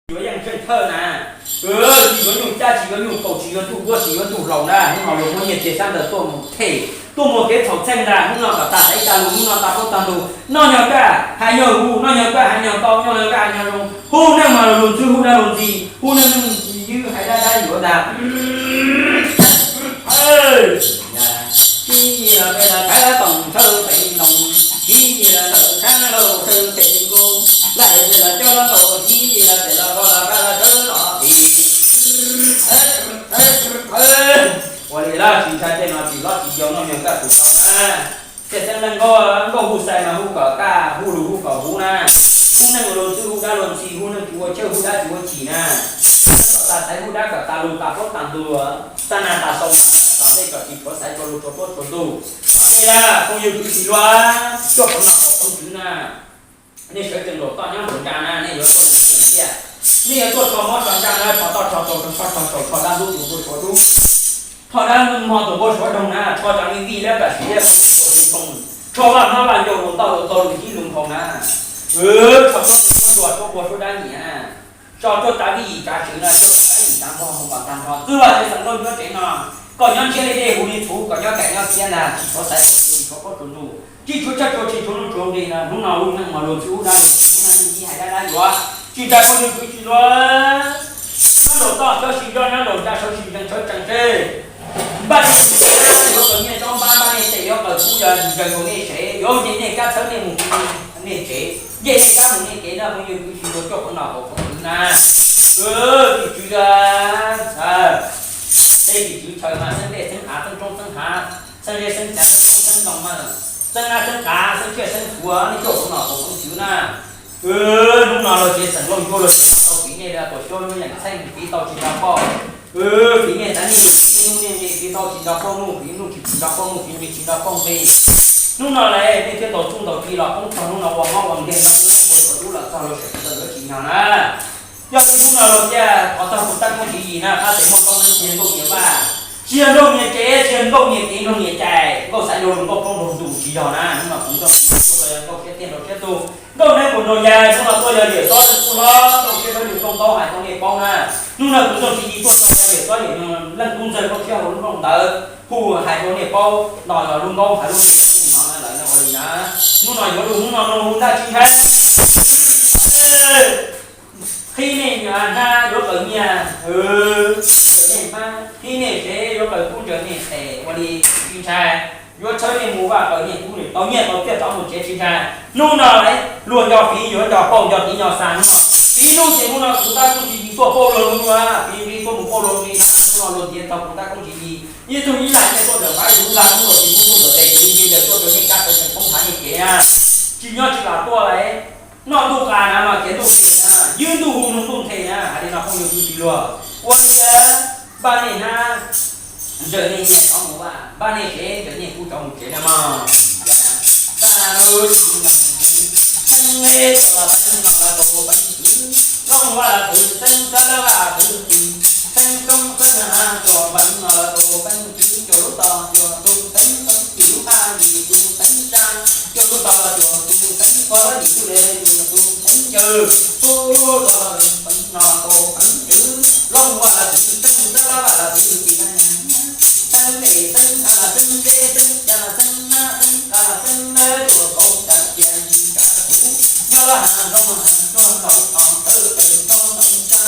yuav yeej tsheej thawj na. Tsis yuav nyuj cab, tsis yuav nyuj kaus, tsis yuav ntuj duab, tsis yuav ntuj hlau na. Hnub no luag muab nyiaj txiag sab ntawd tuaj mus them, tuaj muag kev txhaum txheej ntag. Hnub no kom tas txais ib tag lus, hnub no tas plaub tag lus, noj nyog kaj hais nyog hu, noj nyog kaj hais nyog tau, noj nyog kaj hais nyog zoo, hu neej mas luag ntxwg hu dab luag ntxi, hu neej ywg hais dab dab yuav ntag. Tib yig los peb los thawb toom thawb pem noog, tib yig los ntawm khab lauj thawb pem nkuj, laj yog los coj los tau, tib yig los pem los pov los kab los thawb los pem. Ua li los tsis ntshai tej no tsis hlob tsis yau, noj nyog kaj tus tau na. Tej xeeb leej nkauj, nkauj hu xais mas hu kom kaj, hu lus hu kom huv na. Hu neej ua luag ntxwg hu dab luag ntxi, hu neej tsis ua chawj hu dab tsis ua chim na. Kom tas xaiv hu dab kom tas lus tas plaub tas ntug, tas nas tas xaus mas, tom ntej kom tsis tshuav xaiv tshuav lus tshuav plaub tshuav ntug. Tom ntej na phooj ywg kwv tij hluas, tuaj qhov no qhov phooj ywg na, nej sawv tsees nraum toj nyob nraum ntsa na, nej yuav tuaj mus tiag tiag. Nej yuav tuaj rho mob rho ntsaj na, rho toj rho taug, rho toj rho taug, rho dab ntub tus npua suav dub, rho dab hmo tus npua suav doog na, rho cov me vij liab kam siv liab, rho vaj hmab vaj ncauj mus tauj mus tau lus tib lus nphau na. Rho suab ntsuag suab ua suab dab nyiam, tso tuaj tav vij yim tsav swm na, tuaj tav vij yim tsav npog mus kom tag nrho. Txwj Laug Tshaj Xeem Lauj nyob tsev no, koj nyob ntshiab li dej huv li txhuv, koj nyob kaim nyob kiab ntag, tsis tshuav xaiv tshuav lus tsis tshuav plaub tshuav ntug, tsis tshuav chawj tshuav chim tshuav nuj tshuav nqi na. Hnub no lub neej mas luag ntxwg hu dab luag ntxi, hu neej ywg hais dab dab yuav. Tsis tas phooj ywg kwv tij hluas, nyob nraum toj sawv tsis nco, nyob nraum ntsa sawv tsis ntsees, sawv tsees seb npaj nej tes yuav tau nyiaj tsob npab, npaj nej tes yuav qaws kub, yog ntsees rau nej sev, yuav nce nej kab txhawb nej mus nej tsev, nce nej kab mus nej kev na. Phooj ywg kwv tij hluas, tuaj qhov no qhov phooj ywg na, tim tswv, tej tim tswv chaw mas xeeb dej xeeb av, xeeb roob xeeb hav, xeeb zeb xeeb tsav, xeeb roob xeeb ntoo mas, xeeb nab xeeb qav, xeeb tsiaj xeeb txhuv, nej tuaj qhov no qhov phooj ywg na. Hnub no luag tsev xeem Lauj Ncuab luag tsev no tau fiv nej li tuam xyoob yeem txheej, fiv tau tsis nto pauj. Fiv nej xaiv nej lus, fiv nej nuj nej nqi, fiv tau tsis nto pauj nuj, fiv nuj tsis tsis nto pauj nuj, fiv nqi tsis nto pauj nqi. Hnub no lawm nej thiaj ntaus txuj ntaus ci los poob txog hnub no ua mob ua nkeeg no, ua txog dub los txog luag sawv daws yuav tsis nyog na. Yog li hnub no luag thiaj thov txog tus tab koob tswv yim na, qab tes muaj koob nab tsis yog nkauj nyias vaj, tsis yog nkauj nyias tsev, tsis yog nkauj nyias kev nrog nyias cai, nkauj xaiv luag lus nkauj poob luag ntuj tsis yog na. Hnub no kuv nkauj tsis yog nkauj siab tiaj nrog siab tug, nkauj neeb kuv nraug yais, hnub no tuaj yog Liam Xob Leej Tub hlob, nkauj siab thawj lwm nkauj ntaub hais rau nej paub na. Hnub no kuv nkauj tsis yog tuaj txog yog Liam Xob Liam Leej Tub ntxawg nkauj siab hauv lub nroog ntawd, hu hais rau nej paub no los lub ntaub hais lub nqe no lawm no ua li na. Hnub no yuav lus hnub no mloog hu ntaj tsis ntshai. Qhib nej nab yuav qaws nyiaj, qaws nej npab, qhib nej sev yuav qaws kub, ntsaws nej tes ua li tsis ntshai. Yuav tshawb nej mus vaj qaws nej kub, tau nyiaj tau txiaj rov mus tsev tsis ntshai. Hnub no luag nco fiv yuav nco pauj, nco tiv nco xa hnub no. Fiv hnub ces hnub no kuv tab koob tswv yim tuaj pauj luag lub ntuj, fiv nqi tuaj mus pauj luag nqi na. Hnub no luag ntiav txog kuv tab koob tswv yim, ib tug ib lag nej tuaj ntawm pab ib tug ib lag, hnub no tsis muaj nuj ntawm tes kuv li ntiav ntawm tuaj rau nej kab sawv tsees poob hav nej kev na. Tsis nyob tsis lam tuaj lawm. Noj ntuj qa na mas khiav ntuj qis na, ywg ntuj hu nug ntuj nthe na. Hais li no phooj ywg kwv tij hluas, ua li npaj nej nab, ntsaws nej nyiaj rov mus vaj, npaj nej sev ntsaws nej kub rov mus tsev na mog. Yog na, tag lub tsis nyoog, teeb neb tuaj los teeb no los tus peev kwv, Looj Vaj los tus teeb, Xab Lab Vaj tus kwv, teeb koob teeb hav, cov peev no los tus peev kwv, cov lub tog cov tus teeb koob, cov lub haj yim tus teeb tsa, cov lub tog los cov tus teeb pov, yim lub le cov tus teeb yawg, tub lub tog los peev no tus peev kwv, Looj Vaj los tus teeb, Xab Lab Vaj los tus kwv, teeb dej teeb av los teeb zeb teeb cag los teeb nab teeb qav los teeb nab, tuaj kaum tawm cia yim kav kuv, nyob lub hav zoov hav tsuag ntaus tod tawv tawm nroo ntaus tsa,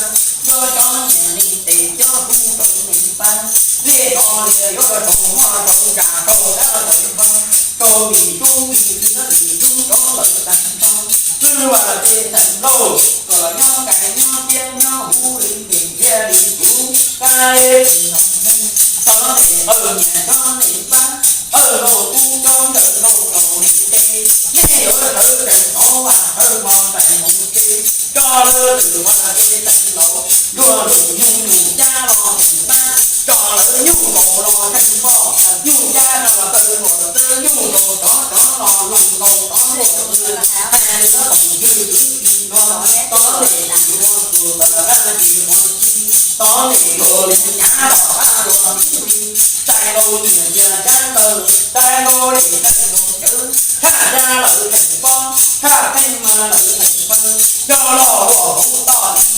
nyob cov nyiam li tes cov hu rau li pab, nej rov li yuav rau rau muaj rau nra rau dab rau npog, rau vim tub vim kwv vim tub rov lawm tag nrho. Xwb Vaj los ces teem lauj, kom los nyob kais nyob tiab nyob huv li ntim thiab li kuv, kab eb tsis nov neeg, tov nej qawj nyias tov nej pab, qawj lauj kub cov ntawm lauj rau nej tej, nej yuav sawv tsees hnov Vaj sawv hmo ntais mus tsev, tso lawv twm Vaj los ces teem lauj, nruab nruab nyuj nyuj cab los teem pab, tso lawv nyuj kaus los teem poj, nyuj cab tso los kaw npua txawb, nyuj kaus tov tov los loos kaus tov npua txawb, hais lus poom ywg kwv tij hluas, tov nej tsis ua tus tawm qab tsis ua ci, tov nej luag li nyav los qab luag txwj li, sai nkaus nyias cia tsab nkaus, sai nkaus li sai nkaus cawv, thaj tsab lawv teem pob, thaj qeej mas lawv teem pawg, coj los ua hauv toj li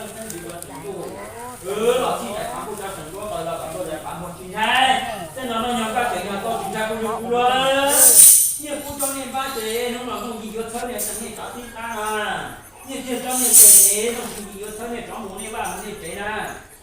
leej xeeb ntxwv yuav txwv ntuj, kwv los txhij tais phav kuj tso seem nruab taws los kom tuaj tais phav muag tsis ntshai. Tej no noj nyob kab tseem yog tau tsis ntshai kuj yug kuv luag. Niaj kub tsob niaj npab ces hnub no Looj Yim yuav txhawb niaj tsev niaj tsov tib qab na. Niaj tiag tsob niaj tsev ces Looj Yim yuav txhawb niaj tsov mus niaj vaj mus niaj tsev na.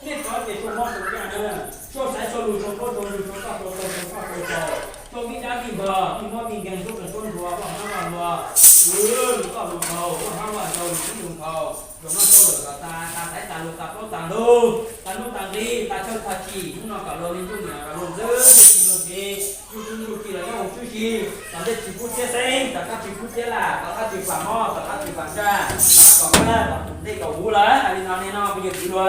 Niaj tsov ces tsaug mob tsaug caj na, tsaug xaiv tsaug lus tsaug plaub tsaug ntug tsaug toj tsaug taug tsaug toj tsaug taug, tsaug vij dab vij npog vij mob vij nkeeg tsaug qees tsaug nruas vaj hmab vaj luag, lus toj lus dhau vaj hmab vaj nraug lus tib lus nphau, zaum no tsaug lawm kom tas tas xaiv tas lus tas plaub tas ntug tas hnub tas nqi tas chaw tas chim, hnub no kom luag li ntuj niam kom luag ntxwb luag ntxhi, yug tub yug ki los nyob hauv tshwb si, tom ntej tsis kub txhiab xeeb, tom qab tsis kub txhiab lam, tom qab tsis pam mob, tom qab tsis pam ntsaj, tom qab kom mab tom ntej kom huv lawm. Hais li no nej noj peb yawg txiv luag.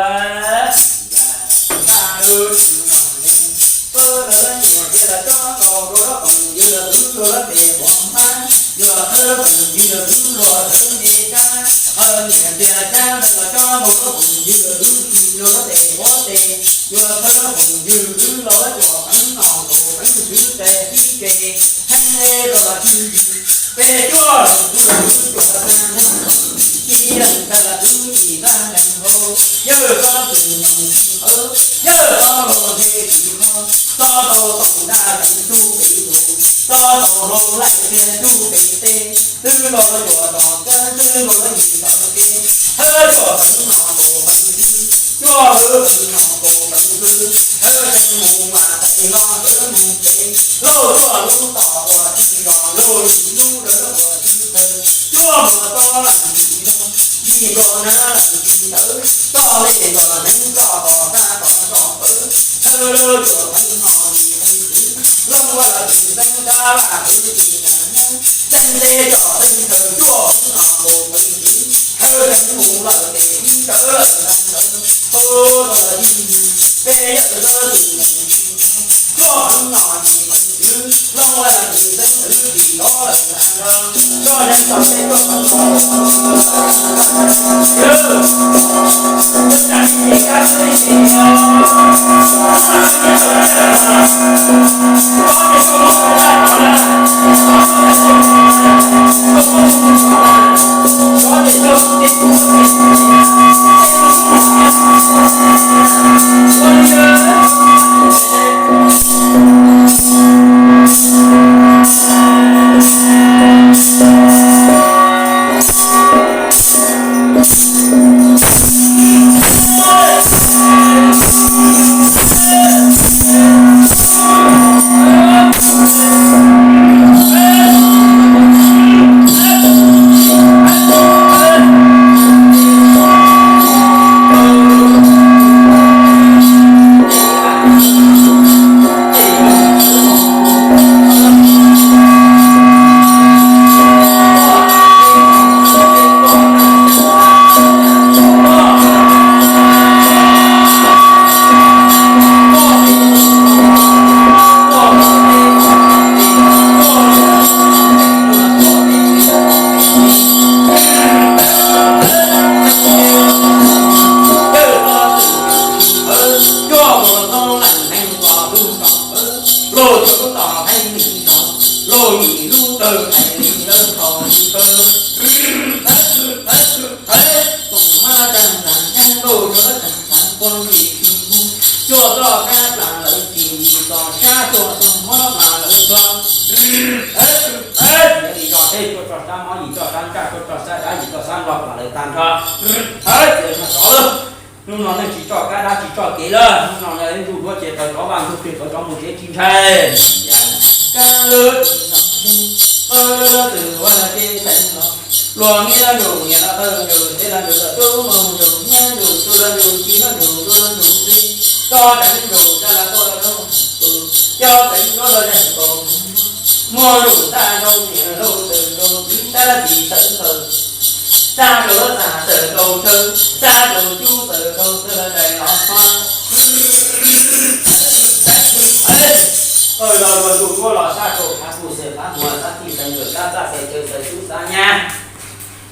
Niam tias cab ntawd los cab nkaus lub poom ywg lub ci lub lub tes huab tes, yuav thawb poom ywg lub los lub cuam peev no nkaus peev ywg tes ib ce, heev le los los tsis yig, peb cuaj leej tub los tub cuam tag, ib leeg tag los tub ib tag nteeg hau, yawg txob tsis nyoos tsis qawv, yawg txob los ntshe tsis qhov, txob tau toom daj teev tub pem tus, txob tau hlau laij tiag tub pem teb, twb los cuam tom kab twb los yim tawm kev, thawb cuam peev no nkaus peev ywg, cuaj lub peev no nkaus peev ywg, thawb tseem mus vam tais no ntawd mus tsev, lauj cuaj lub tom uas tsis los lauj yim lub lawv uas tsis tawg, cuaj mus txob leej tsis zoo, yim nkaus na leej tsis tawv, txoj li nkaus neev txoj tom kab tom tsom pawv, thawb lub cuam peev no yim peev ywg, looj vaj los tsis xeeb kab vaj kwv tsis ntev, tseeb teb coj teeb chaw cuaj peev no nkaus peev ywg, thawb tseem mus lawm tes ib tawv lawm tag ntawd, ub tau los yim yim, peb yawg txob tsis nyoos tsis qhov, cuaj peev no yim peev ywg, looj vaj los tsis xeeb kwv tsis ntev lawm tag ntawd, txoj neev tau peb cuaj peev no. tuag tuag mob los plam lawv tuag. Txiav li zog tej tuaj tso sab mob yim tso sab ntsaj tuaj tso sab dab yim tso sab nplog plam lawv tag nrho. Txiav zog rov lawm. Hnub no neeg tsis tso kab dab tsis tso kev lawm, hnub no yog ib ntuj duab ces qawv rov vaj ntug plig qawv rov mus tsev tsis ntshai. Kab lub tsis no, qawv lub twg ua ces teev los, luag niam los ntsum, niam los qawg ntsum, txiv los ntsum, tub los ntsum, nyab ntsum, tub los ntsum, txiv los ntsum, tub los ntsum, txiv, tso tsam ntsum, tsa los tuaj los ntsum, cov txawm ntsum los zeeg tus, muaj ntsum tag nrho niam los ntsum, txiv tag los txiv tawv nkaus, tag nrho txag txawm nkaus chaw, tag nrho cub txawm nkaus txawj los rais los txog. Qawg los luag ntuj duab los sab rau qhav kuj xaws qhav muag, sab txij xaws nkawm, sab txaj xaws chaw, xaws xub xaws nyab,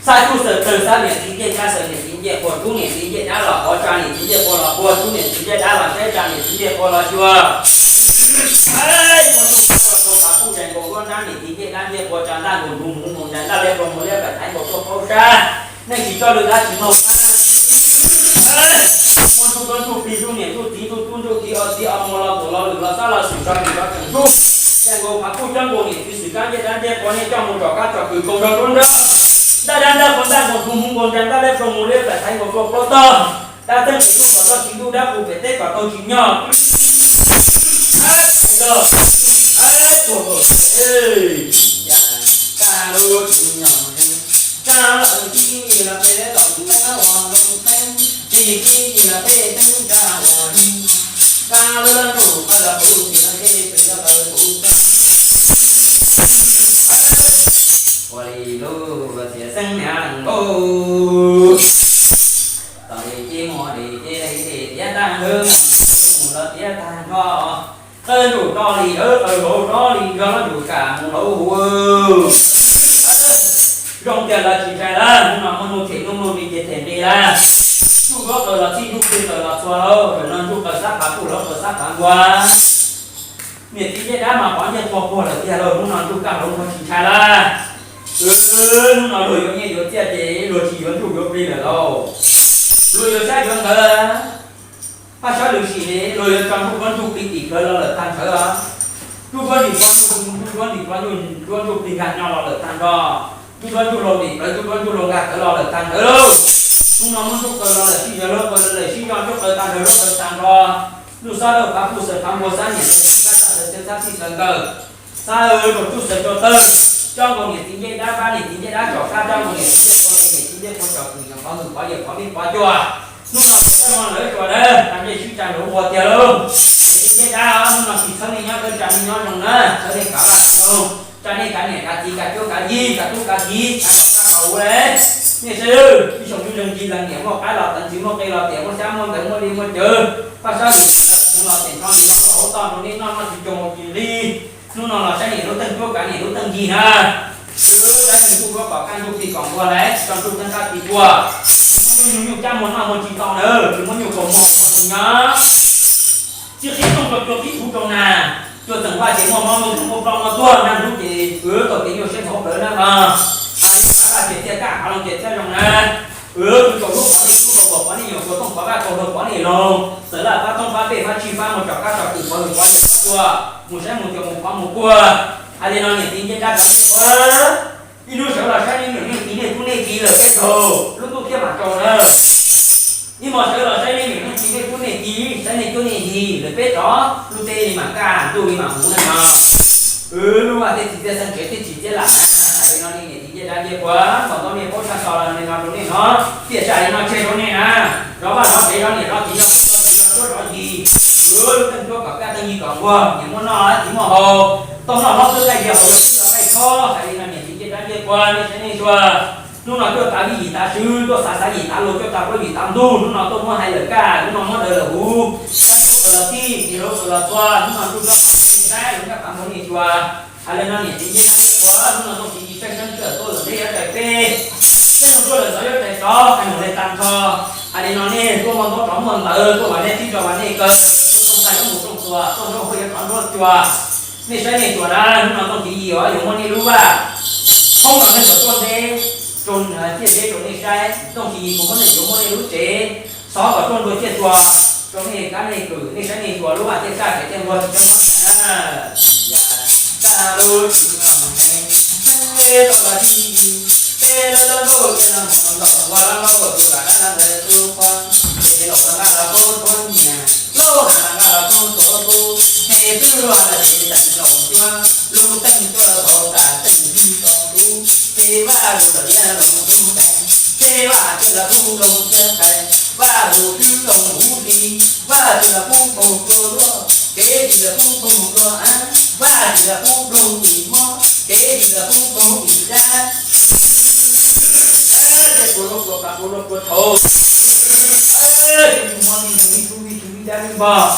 sab cub xaws tawg, sab niam txiv ncej dab xaws niam txiv ncej qhua, cub niam txiv ncej dab los quav, tsa niam txiv ncej qhua los quaj, cub niam txiv ncej dab los saib, tsa niam txiv ncej qhua los cuag. Muaj ntuj duab los rau qhav kuj zais nkaus duab nrab, niam txiv ncej dab ncej qhua, tsa ntaj nkaus ntug hmuv nkaus ntais, ntaj liab ploog mus liab plam thaiv nkaus tuaj paub sab. Neeg tsis txawj lwm dab tsis moog. Muaj ntuj duab ntuj plig ntuj niam ntuj txiv ntuj tub ntuj kiv, ob txiv ob muag los tuam los lwm los sab los xwm tso nws tso tseem ntuj. Zais nkaus qhav kuj coj nkaus niam txiv xwm kab ncej dab ncej qhua, nej coj mus tsom kab tsom kws kaus nrog duab nrab. Ntaj dab ntaj qhua ntaj nkaus ntug hmuv nkaus ntais, ntaj liab ploog mus liab plam thaiv nkaus tuaj plaub tog. Dab txeeg tsis tuaj kom txoj tsis ntuj, dab qus pem teb kom tau tsis nyob. Tag lub tsis nyob, tag lub tsis nyob, tag lub tsis nyob, tsis txij los peb teeb tag ua li, tag lub lab ntuj qawg los kuv txij los peb pem los qawg kuv teeb. Ua li lub txiav xeeb niam nkauj. Tom li ces muaj li ces li tiav tag nrho, mus los tiav tag nrho. Qawg ntuj rov li yawg, qawg hauv rov li nrog lub ntuj kam mus hauv hu. Zoo tiag los tsis ntshai lawm, hnub no muaj nuj them nuj nuj nqi ces them nqi lawm. Ntuj duab qawg los txij ntuj plig qawg los txhua lauj, zaum no ntuj qawg sab qhav kuj hloov qawg sab qhav nkuaj. Niam txiv ncej dab mas qhov ncej qhua puag lawm tiag lauj, hnub no ntuj kaj hloov nkuaj tsis ntshai lawm. Hnub no luag yuav nyiaj yuav txiaj ces luag tsis yuav ntuj yuav plig lawm lauj. Luag yuav sab yuav ntawd, paj sab lwm sim luag yuav tso ntuj duab ntuj plig tim plawv los lawm tag nrho. Ntuj duab ntim plawv ntuj, ntuj duab ntim plawv ntuj, ntuj duab ntuj plig nkag nyo los lawm tag nrho. Ntuj duab ntuj laus ntim plawv ntuj duab ntuj laus nkag tawv los lawm tag nrho lauj. Hnub no muab ntuj qawg los lawm sij yog lub qawg lawm sib zog ntuj qawg tag nrho lub qawg tag nrho. Ntuj sab lawm qhav kuj xaws qhav nkuaj, sab niam xaws sab txaj xaws teb, sab txij xaws nkawm, sab lub rau tub xaws rau tawg, coj nkaus niam txiv ncej dab pab niam txiv ncej dab tsom kab, coj nkaus niam txiv ncej qhua, niam txiv ncej qhua tsom kwm, nyuam qhov hwm qhov yawm qhov nij qhov cua. Hnub no txawm coj no lawv tsuas dawb, ncej sib tsa lawv ua tiag lauj. Niam txiv ncej dab, hnub no tsis txhawb nej nyob dawb, tsa nej nyob zoo na, txhawb nej kav vaj zoo, tsa nej kav niam kav txiv kav cuab kav yig kav tub kav kiv kav kom kaj kom huv le. Nej saib, ib xyoos ntsuj zeeg ncig lees niam muaj qaib los teev ntxiv, muaj qe los tiam, muaj xyab muaj ntawv muaj li muaj cawv, paj sab lwm sim los teem nrho ntxiv los rau hauv toj rau nej noj, noj tsis tsoo haus tsis nqig. Hnub no los saib niam lub teej cuab kav niam lub teej ncig na. Saib ntuj duab kom kaj ntuj plig kom nkuaj lawm, tsis tso ntuj teeb qab ti puag. Tsis muab nyuj nyuj cab muag noj muag tsis tau na, tsis muab nyuj kaus muag kaus muag tsis nyob. Tsis qhib rooj rau cua, qhib kuv rau nag, cua txeem vaj ces muaj mob muaj nkeeg muaj ploj muaj tuag, nag hnub ces wb tau kev nyuaj siab ntxhov plawv na mog. Hav zoov hav vaj ces txiaj kaj, hav loog ces txiaj zoo na. Wb tug kaus hlub qhov nej tub, kaus npam qhov nej nyuam, kaus tooj qhov vaj kaus hlau qhov nej laug, txawm laj fab toob fab pej fab tsij fab muag tsom kab tsom kwm qhov hwm qhov yawm qhov cua, mus saib mus cuag mus pov mus puag. Hais li no niam txiv ncej dab, ib hnub sawv los saib nej niam nej txiv nej tub nej kiv lawm peb tsaug, lub ntuj thiaj mam tsaus na. Ib hmo sawv los saib nej niam nej txiv nej tub nej kiv, saib nej cuab nej yig lawm peb tsaug, lub teb li mam kaj, ntuj li mam huv na no. Wb lub vaj tej txiv txiaj xeeb tsev tej txiv txiaj lam na. Hais li no nej niam txiv ncej dab ncej puag, kom tau nej paub tshaj tog los li no rau nej hnov, tiam sis li no tseg rau nej na. Zov vaj zov tsev, zov niam zov txiv, zov tub zov kiv, zov cuab zov yig. Wb lub teej cuab kom kaj teej yig kom nkuaj, niam muaj noj txiv muaj haus, tau noj hlob xwb, kaj yig haus yog tub zov kaj khob. Hais li no niam txiv ncej dab ncej puag, nej saib nej sua. Hnub no tuaj tav vij yim tav swv, tuaj xav xav yim tav luag, tuaj tav plaub yim tav ntug, hnub no tuaj muab hais lawm kaj, hnub no muab daws lawm huv. Sab ntuj qawg los txij, niam laus qawg los txhua, hnub no ntuj duab qhov nej saib, lub nkaj qhov nkaus nej xyuas. Hais li no niam txiv ncej dab ncej puag, hnub no Tooj Txiv Yis tseem ceeb tuaj lawm ntiaj teb chaws peb, tseem tuaj lawm ntxov yuav rais tsov, hais mus li tag nrho. Hais li no nej tuaj muaj ntaub rov muaj ntawv, tuaj vam nej txhib rov vam nej kaw, tuaj rooj tag yuav mus rooj tuag, tuaj nruab huaj yuav rov nruab cua. Nej saib nej xyuas na, hnub no Tooj Txiv Yis yuav muab nej lub vaj, poob los nej kom tuaj ntev, rau txiaj zeb rau nej saib. Tooj Txiv Yis puas muab nej yuav muab nej lub tsev, xov kom tuaj nrua ciaj tua rau nej kab nej kwm, nej saib nej xyuas lub vaj tiaj saj tsev tiaj nquag tsis tau nyob na. Yam, kaj lub tsis los heev, heev li tau los tib yig, peb lub lub nkauj yog los mus ntaus ua lub nkauj tus lam dab ntawd tus qhua, ces laus los nqa los kub tuav nyias, laus hais los nqa los kub tuav kub, ces twb los ces teem laus cuab, lub teej cuab tau tas teej hwj tau kub, ces Vaj Lus los thiaj los kub tais, ces Vaj Tswv los kub loo thiab tais, Vaj Lus twb loo huv hli, Vaj Tswv los kub poog plua luaj, kev ris los kub poog plua av, Vaj Tswv los kub poog vim mob, kev ris los kub poog vim dab. Tej plua luaj plua qab plua luaj plua thaum, tej mob vij zoog vij tub vij tub vij dab vij npog,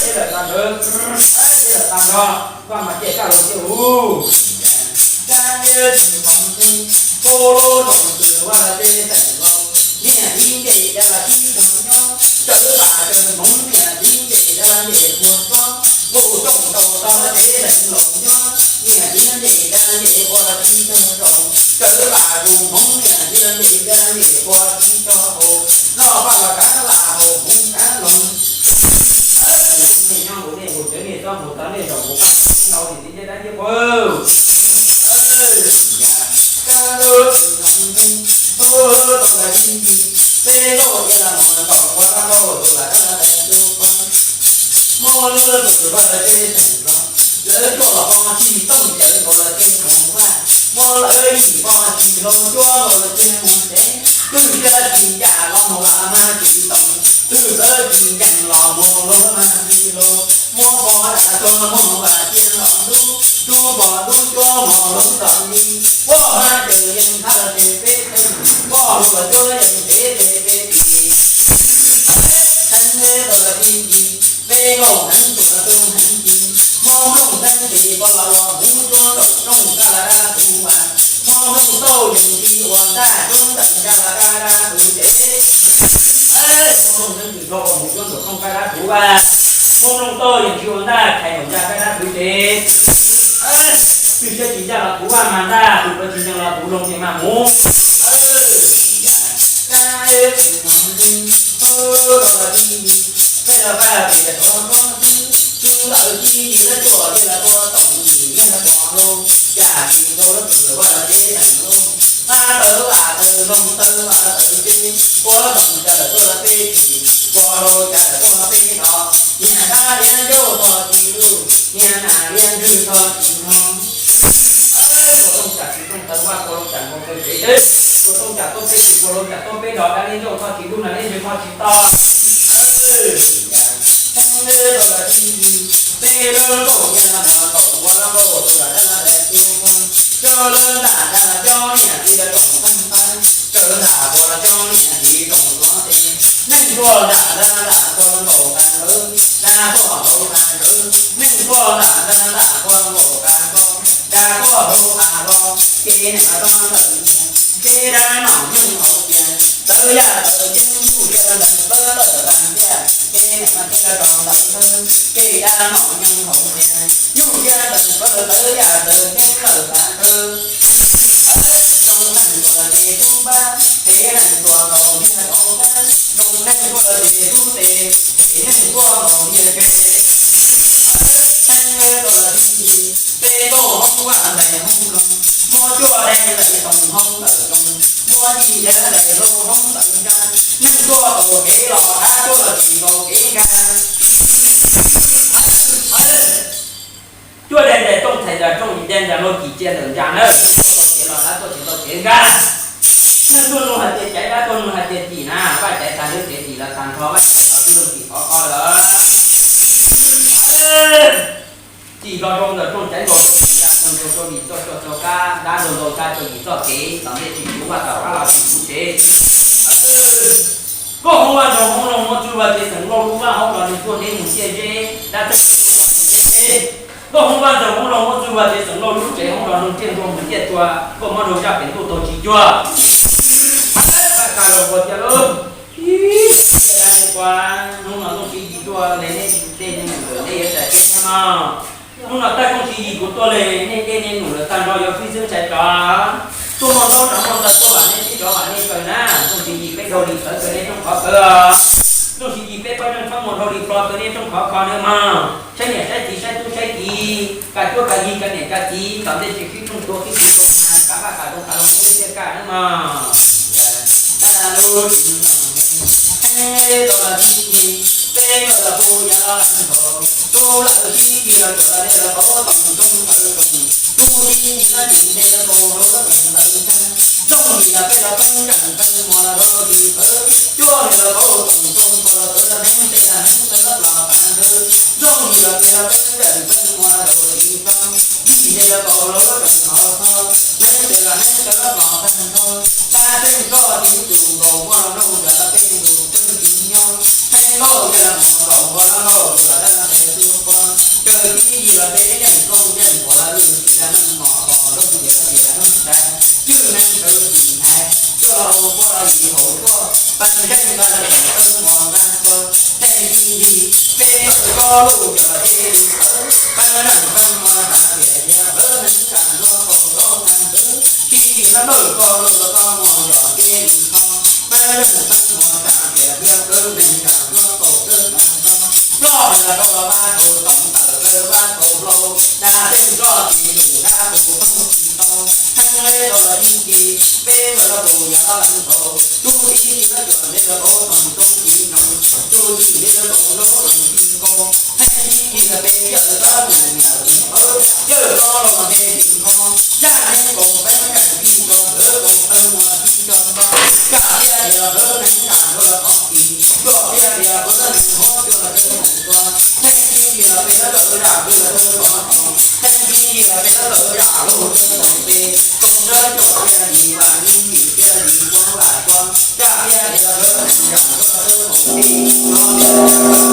tej lawm tas ntawd, tej lawm tas nrho, Vaj mas cem kaj los thiab ub. Dab ntiab tsis hmoov ntev, pab lub rooj txwm Vaj Lus Teb teem laus, niam txiv nce dab los tib tug nyob, tsawv vam tsawv hmoov niam txiv nce dab los nce qhua txob, nqus rooj tau tog los ces teem laus nyob, niam txiv nce dab los nce qhua tib tug zaus, tsawv vam tus hmoov niam txiv nce dab los nce qhua tib tug haus, noj Vaj los kav lam haus hmoov kav loos. Nyob nkaus nej nkaus cawv nej txob nkaus tog nej zaum nkaus Vaj nkaus tib ntaus niam txiv nce dab nce qhua. Kaj lub tsis los heev, tau los tib yig, peb nkauj yog los mus ntaus ua lub nkauj tus lam dab ntawd tus qhua, muab lub tus Vaj Lus Teb teem los, lawv cuaj los pov tsis tooj cawv nkaus los ces mus vaj, muab lawv yim pov tsis hlau cuab nkaus los ces mus tsev, twb siab tsis ncaj los mus vam mas tsis toom, twb siab tsis ncaj los mus hlau mas tsis hlau, muab pov dam tuag mus vam cia los ntub, tub pov ntub cuab mus hlau tom li, poj hmab cawv yeej thab los ces peb theej, poj hluas cuab yeej peb ces peb tis. Heev li tau los tib yig, peb nkauj heev tus los tus heev tis, muab nplooj heev tis pov los ua hmoov cuab nraum rooj kaj los dab tus vas, muab nplooj tauj yeej tis ua ntaj cuab ntawm ntaj los kaj dab tus tsev. Muab nplooj heev tis nrho ua hmoov cuab nraum rooj kaj dab tus vas, muab nplooj tauj yeej tis ua ntaj thaiv nraum ntaj kaj dab tus tsev. Twb siab tsis ncaj los tus vaj mas ntaj tus plawv tsis ncees los tus loo ces mas mus. Kaj lub tsis los heev, tau los tib yig, peb los pab pem rov qab xwb, tub ntawd tib yig lab cuaj li los tua toom yim yog los pov hlau, cas tsis tau lub txwm Vaj Lus Teb teem lauj, qab tawv vam tawv loog tawv vam tawv tsev, ua toom cas lawm tuaj peb tsis, ua hlau cas lawm tuaj peb dov, niag dab liab ncauj txog tsis luj, niag nas liab ntswg txog tsis hnov. Ua rooj tsam tsis rooj tawv vaj, ua hlau tsam nkaus tawv tsev, ua rooj tsam tuaj peb tsis, ua hlau tsam tuaj peb dov, dab liab ncauj txog tsis luj, nas liab ntswg txog tsis to. Heev li tau los tib yig, peb lub nkauj yog los mus ntaus ua lub nkauj tus lam dab ntawd tus qhua, coj lub ntaj dab los coj niam txiv los rooj tag npab, tsawv ntaj qhua los coj niam txiv rooj tuav tes, neeg tuaj ntaj dab ntaj qhua nkaus qas nkawd, dab tuaj hlau qas nkawd, neeg tuaj ntaj dab ntaj qhua nkaus qas nkawd, dab tuaj hlau qas nkawd, ces niam txiv ntawd ces dab nom nyoog hauv tias, tawv yaj tawv yeeb nyuj cia ntawm plawv lawm qas ntiaj, ces niam txiv los rau ntawd, ces dab nom nyoog hauv tias, nyuj cia ntawm plawv tawv yaj tawv yeeb lawm qas ntiaj. Zoo neeg tuag ces tub npab, phem neeg tuag nkaus ntiag tau kab, zoo neeg tuag ces tub tes, phem neeg tuag nkaus ntiag tsev. Heev li tau los tib yig, peb nkauj hoob vaj ntais hoob loog, muab cuaj dab ntais toom hoob ntawm rooj, muab yim dab ntais hlau hoob ntawm nrag, neeg tuaj tau kev los dab tuaj tsis tau kev nkag. Cuaj dab ntais tooj txhais nram rooj, yim dab ntais hlau cim cia ntawm nrag na, neeg tuaj tau kev los dab tuaj tsis tau kev nkag. Neeg tuaj nug hais tias caiv, dab tuaj nug hais tias cim na, Vaj caiv tag lub tsev cim los tag nrho, Vaj caiv los twb zoo cim qhov qhov lawm. Cim los rau ntawm rooj caiv nkaus rau ntawm nrag, nkaus rau yim txoj coj txoj kab, dab nkaus nkaus txha rau yim txoj kev, tom ntej tsis kuv Vaj tom qab los tsis kuv tsev. Nkauj hoob vaj ntsoo hoob loog muab txwj Vaj tsev xeem Lauj lub vaj hoob los nws tuaj neb mus ciaj zeb, dab txeeg los mus ciaj zeb. Nkauj hoob vaj ntsoo hoob loog muab txwj Vaj tsev xeem Lauj lub tsev hoob los nws ciaj ntua mus ciaj tua, nkauj mob nrau zaj pem ntuj tau tsis cuag. Vaj Kaj Lauj ua tiag lauj, ib, dab nej ua, hnub no Tooj Tswv Yim tuaj le nej dej nej num lawm nej yuav tsam teb nyob no. Hnub no tag Tooj Tswv Yim kuv tuaj le nej dej nej num lawm tag nrho yuav fij xwb ntshai tsov. Tuaj muaj ntaub tsov muaj ntawv tuaj vam nej teb tsov vam nej kaw na, Tooj Tswv Yim peb dhau li sawv kaw nej rooj qhov kaw os. Txooj tsis yig peb pab neeg txhob muaj dhau li plho kawg nej rooj khov kho nawb mog. Saib niam saib txiv saib tub saib kiv, kav cuab kav yig kav niam kav txiv, tom ntej tsis sib rooj tua sib tsis tua mas kav vaj kav zoo kav zoo thiaj kaj nawb mog. Tag lub tsis los heev, tau los tib yig, peb nkawd los kuj yog los leej thaum, tub lawv tib yig los cuam los dej los kauv toom rooj ntawd rooj, tub tib yig los tsis dej los kauv hauv lub rooj ntawd ntag. Rooj yim los peb los peb nkees peb muag los rau tsis pawv, cuaj yim los kauv toom rooj kauv los pawv los heev tes los heev pawv los los pab ntawd. Rooj yim los peb los peb nkees peb muag los rau tsis pawv, yim tes los kauv hauv lub rooj hauv tho, heev tes los heev pawv los los pab ntawd. Dab tseem koj tib tug nkaus muaj los nraug yog dab tseem tus tseem tsis nyob, heev nkauj yog los muag nkaus muag los nkaus tus los dab tes tus pog, raws tib yig los peb yeej koob yeej puav los lwm tsis dab neeg mos kos lub tias tias neeg dab, cwj neeg tawv tsis nthaij, coj hauv puab los yim hauv tuaj, pab zeej nqa los tseem tawb mos nqa tuaj, heev tib yig peb koj lub yog ces lwm tawv, pab neeg pab muag tas tias tias pab neeg nqa nrog kaum rau nqa ntawd, tib yig los lwm koj lub los koj muag yog ces lwm tho, pab neeg pab muag tas tias tias pab neeg nqa nrog kaum rau nqa ntawd, ploj los rau los vaj rau toom tawm rau vaj rau hlau, dab tseem koj tib tug dab qus poob tsis tau, heev le rau los tib yig, peb los rau yog los leej thaum, tub tib yig los cuam dej los kauv toom rooj tsis noo, tub yim dej los kauv hauv rooj tsis nkaus, heev tib yig los peb yawm txob mus niam tsis pawv, yawm txob los mas peb tsis kho, zaj heev kaus peb nkees tib tso ntawd kaus peb muag tib tso ntawd, kam thiaj tias peb neeg nqa nrog los thov txim, kom thiaj tias peb neeg huab cua los peb mus tua, heev tib yig los peb los zam peb los thov txim, heev tib yig los peb los zam lub thawj tau peb, koom nrog caum thiaj yim vam yim thiaj yim puab vam tso, kam thiaj tias peb neeg nqa nrog los peb mus tua, no thiaj tias peb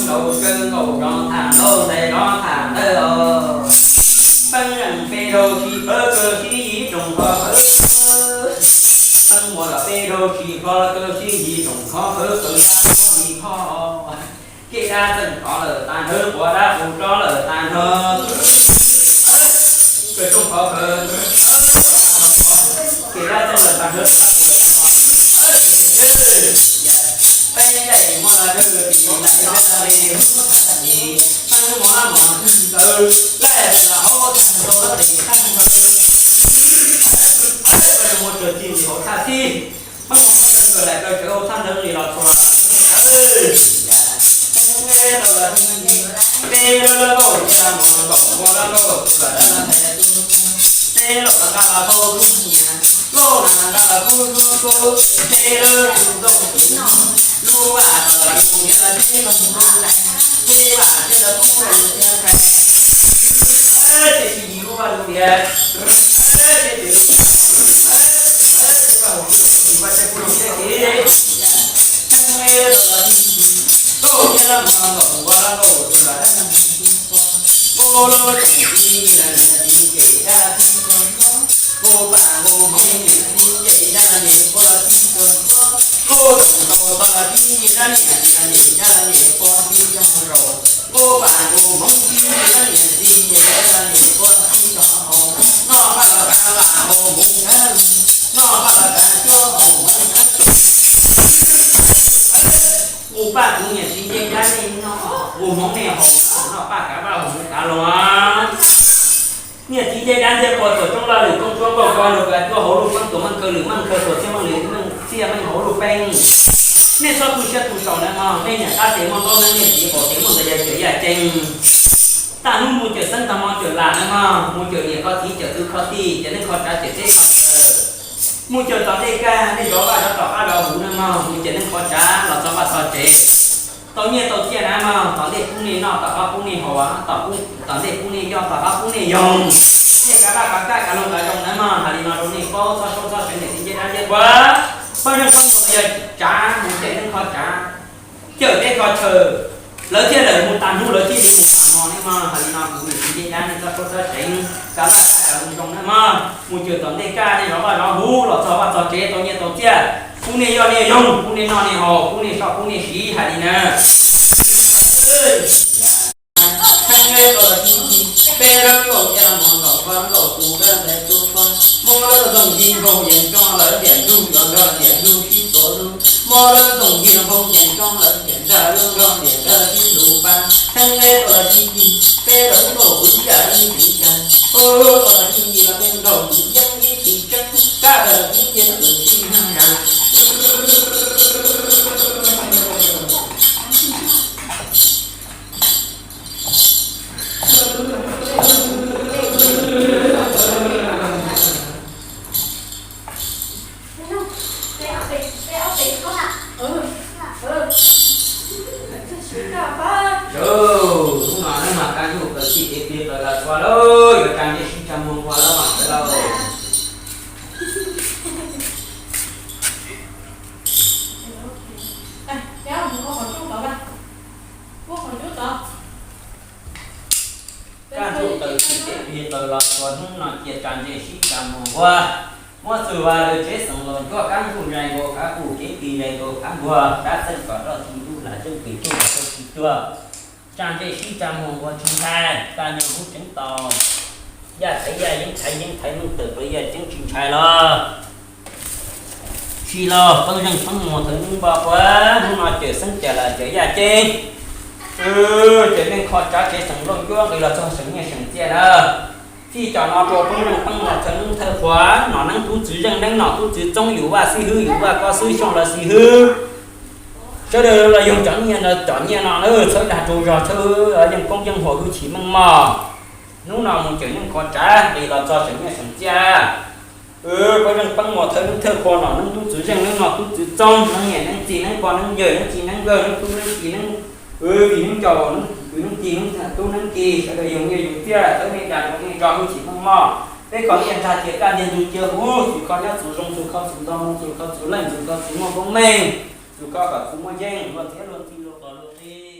Nkaus kawg nkaus zov tham ntau ntawd zov tham ntawd os. Peb leeg peb dhau tsis pawv kawg sib yig tsoom qhov qhawv. Peb muaj los peb dhau tsis pawv kawg sib yig tsoom qhov qhawv, qhov yas qhov yim qhov. Kev dab txeej rov lawm tag nrho, quav dab qus rov lawm tag nrho. Kawg tsoom qhov qhawv, kev dab txeej lawm tag nrho, quav dab qus lawm tag nrho. Peb daim muaj dawb tsis ntais dab li, peb muaj dab mos twg ntawd, laij txawm los hauv tag nrho, tes tag nrho. Muaj tsawg tij li hauv thaj tij, peb muaj muaj tsawg kawg lais kawg tsawv hauv thaj ntawd li los txhua los. Peb lub lub nkauj cia muag nkaus muag lub nkauj tus los dab ntawd tus, peb los nqa los hauj lub nyias, nkauj na nqa los kuj lub kuj, peb lub tus nkauj tus no, lub vaj los zoo thiab los peb los no, peb vaj thiab los kuj zoo thiab ntag. Ces tsis yim lub vaj lub tias, ces tsis yim vaj lub tias, vaj thiab kuj zoo thiab ces. Nkauj thiab los muag nkaus muag nkauj tus los dab ntawd tus, nkauj lub tseem tib los niam txiv ces dab tib tug nkauj, nkauj pam nkauj hmoov niam txiv ces dab niam pog tib tug nkauj, nkauj tseem tau tog tib dab niam txiv los niam dab niam pog tib tug zaum, nkauj pam nkauj hmoov tib dab niam txiv ces dab niam pog tib tug hau, noj paj los kav lam hau hmoov dab, noj paj los kav cuab hau hmoov dab. Nqus Paj kuv niam txiv ncej dab nej noj, ua hmoov nej haus, noj paj kav vaj haus hmoov kav los. Niam txiv ncej dab ncej quas tuam tsoob laj lwm kooj tsuab nkauj koj nrog kuv cuab hauv luj peeb tuam meej khaws lwm meej khaws tuam txhiaj meej lwm meej txhiaj meej hauv luj peeb. Nej txhob tu siab tu saum na mog, nej niam qab tes muaj ntaub neeb, nej txiv qaum tes muaj ntxhais yaj cawm yaj ceeb. Tag hnub mus cawm xeeb tag hmo cawm lam na mog, mus cawm niam kho txiv cawm kwv kho tij, cawm neej kho tsav cawm teb kho chaw. Mus cawm tom ntej kaj, nej zov vaj zov tom qab zov huv na mog, mus cawm neej kho tsav los txog vaj txog tsev. Tau nyiaj tau txiaj na mog, tom ntej pub nej noj, tom qab pub nej haus, tom ntej pub nej yoj, tom qab pub nej yoog. Nej kav vaj kav kaj kav loog kav zoo na mog, hais li no rau nej paub, txhob suab txhob seev niam txiv ncej dab ncej quas. Pab neej pab mus yog tsav, mus cawm neej kho tsav, cawm teb kho chaw, lawv thiaj lawm mus tas hnub lawv thiaj li mus tas hmo ne mog. Hais li no kuv niam txiv ncej dab nej txhob suab txhob seev, kav vaj kaj kav loog zoo na mog, mus cawm tom ntej kaj, nej zov vaj zov huv los txog vaj txog tsev tau nyiaj tau txiaj, pub nej yoj nej yoog, pub nej noj nej haus, pub nej soj pub nej siv, hais li na. Peb lawv laus cia muag nkaus, pab laus tus dab ntxais tus pab, muab lawv zoo yig nkaus yees tso lawv tiam ntug, yuav nrog tiam ntug sib txuas lug, muab lawv zoo yig nkaus yees tso lawv tiam ntag, yuav nrog tiam ntag sib lug pab. Theej leb tau los sib cig, peb lawv laus kuv yam ib txwv cas, tau los sib cig los peb laus kuv yeeb ib txwv tseeb, kab daws ib ce lawv sib nag zag. Hnub no neeg mas kab ntuj plaws txij kev pliag plaws los txhua lawm, yuav tsa ntsej sib tsa muag nqua lawm mas sawv daws. Kab ntuj plaws txij kev pliag plaws los txhua, hnub no cia tsa ntsej sib tsa muag nqua. Muab txug Vaj Lwm tsev xeem Looj Ncuab, kab ntuj zais nkaus khav kuj, kev pliag zais nkaus khav nquag, dab txeej kom roj txi ntuj, lam zeej pem ntuj kom roj txi tuag. Tsa ntsej sib tsa muag nqua tsis ntshai, tag nyo hub tseev tau. Yaj thaiv yaj, yeeb thaiv yeeb, thaiv neej tawm plaws yaj ceeb tsis ntshai los. Tsis los peb zeej peb muag thawv neeb npog quas, hnub no cawm xeeb cawm lam cawm yaj ceeb, cawm neej kho tsav tsev xeem Looj Ncuab nqis los txog seem nyiaj seem txiaj na. Txij cov no rau peb zeej peb muag thawv neeb thawj qhua, nom neeb tub txwv zeej neeb nom tub txwv txoob, yus vaj xib hwb yus vaj, koj xib xyoo los xib hwb. Sawv daws los yog cov nyiaj no, cov nyiaj no na txhawb dag rau zog, txhawb yeej koob yeej huam, hwj chim meej mom. Hnub no mus cawm neej kho tsav nqis los txog seem nyiaj seem txiaj. Peb zeej peb muag thawv neeb thawj qhua, nom neeb tub txwv zeej neeb nom tub txwv txoob, neeb niam neeb txiv neeb pog neeb yawg neeb txiv neeb nkawg neeb tub neeb txiv neeb, vim neeb ncaus neeb kwv neeb tij neeb tub neeb ki, sawv daws yug nyiaj yug txiaj, txhawb nej dag rau nej zog, hwj chim meej mom. Peb kho nyiaj nrag cia kaj ntiag ntug cia huv, txwv kho nyob txwv zoo, txwv kho txwv ntog moo, txwv kho txwv leej, txwv kho txwv muaj koob meej, txwv kho kom txwv muaj yeej, luag txiab luag txi luag qos luag qi.